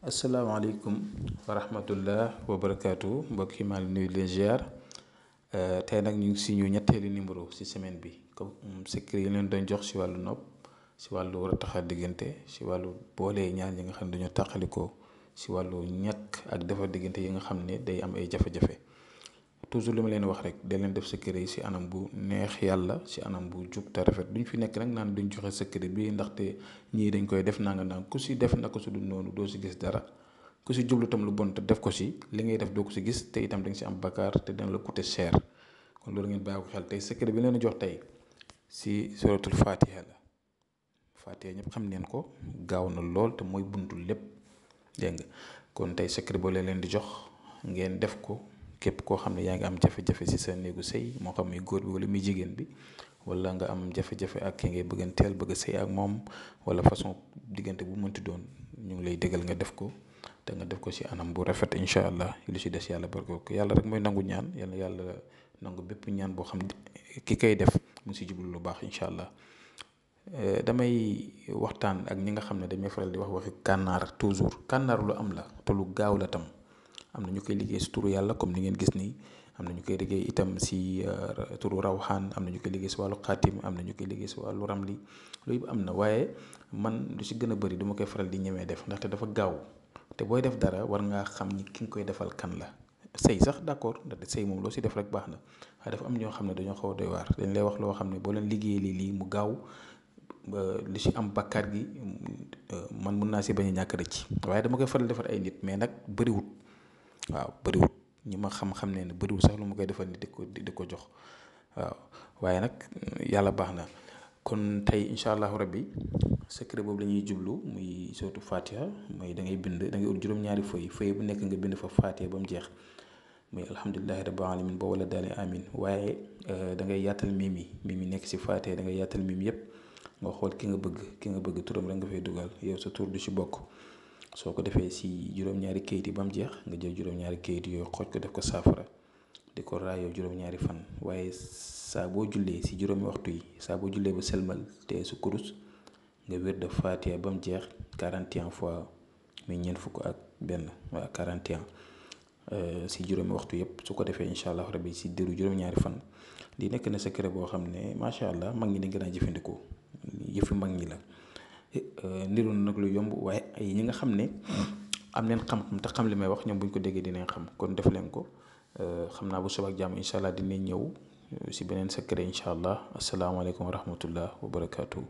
asalaamaaleykum wa rahmatullah wa barakaatu mbokk yi maa ngi nuyu leen ziar tey nag ñu ngi si ñu ñetteelu numéro si semaine bi comme secret yi leen doon jox si wàllu nopp si wàllu war a taxal diggante si wàllu boolee ñaar yi nga xam ne dañoo tàqalikoo si wàllu ñàkk ak defar diggante yi nga xam ne day am ay jafe-jafe toujours li ma leen wax rek da leen def secret yi si anam bu neex yàlla si anam bu jub te rafet duñ fi nekk nag naan duñ joxe secret bi ndaxte ñii dañ koy def nanga naan ku si def naka su dul noonu doo si gis dara ku si jublu tam lu bon te def ko si li ngay def doo ko si gis te itam da nga si am bakkaar te dina la coûter cher kon loolu ngeen bàyyi ko xel tey secret bi leen a jox tey si suratul fatiha la fatiha ñëpp xam neen ko gaaw na lool te mooy buntu lépp dégg nga kon tey secret boo leen di jox ngeen def ko képp koo xam ne yaa ngi am jafe-jafe si sa néegu sëy moo xam muy góor bi wala muy jigéen bi wala nga am jafe-jafe ak ki ngay bëgganteel bëgg a sëy ak moom wala façon diggante bu mënti doon ñu ngi lay déggal nga def ko te nga def ko si anam bu rafet incha allah lu si des yàlla barke ko yàlla rek mooy nangu ñaan yàlla nangu bépp ñaan boo xam ki koy def mu si jublu lu baax incha allah. damay waxtaan ak ñi nga xam ne dañuy faral di wax waxi kànnaar toujours kànnaar lu am la te lu gaaw la tam. am na ñu koy liggéey si turu yàlla comme ni ngeen gis nii am na ñu koy liggéey itam si turu rawxaan am na ñu koy liggéey si wàllu xaatim am na ñu koy liggéey si wàllu ramli loolu yëpp am na waaye man lu si gën a bëri du ma koy faral di ñemee def ndaxte dafa gaaw te booy def dara war ngaa xam ni ki nga koy defal kan la sëy sax d'accord ndaxte sëy moom loo si def rek baax na waaye dafa am ñoo xam ne dañoo xaw a doy waar dañ lay wax loo xam ne boo leen liggéeyee lii mu gaaw li si am bakkaar gi man mun naa si bañ a ñàkk rëcc waaye dama koy faral defar ay nit mais nag bëriwut. waaw bëriwul ñi ma xam-xam ne bëriwul sax lu ma koy defal ni di ko jox waaw waaye nag yàlla baax na kon tey incha allahu rabbi secret boobu la ñuy jublu muy sootu fatiha mooy da ngay bind da ngay ut juróom-ñaari feuille bu nekk nga bind fa fatiha ba mu jeex muy alhamdulilahi rabbil alamin ba wala daale amin waaye da ngay yaatal mimi nekk si fatiha da ngay yaatal mim yëpp nga xool ki nga bëgg turam rek nga fay dugal yow sa tur du si bokk. soo ko defee si juróom-ñaari kayit yi ba mu jeex nga jël juróom-ñaari kayit yooyu xooj ko def ko saafara di ko raayoo juróom-ñaari fan waaye saa boo jullee si juróomi waxtu yi saa boo jullee ba selmal te su kurus nga wér de Fatiha ba mu jeex 41 fois muy ñeent fukk ak benn waa 41 si juróomi waxtu yëpp su ko defee incha allah rabbi si diiru juróom-ñaari fan di nekk na secret boo xam ne macha allah mag ñi dañ gën a jëfandikoo yëfi mag ñi la. niru nag lu yomb waaye ay ñi nga xam ne am leen xam-xam te xam li may wax ñoom bu ñu ko déggee dinañ xam kon def leen ko xam naa bu soobee ak jàmm incha allah dinañ ñëw si beneen secret incha allah asalaamaaleykum wa rahmatullah wa barakaatu.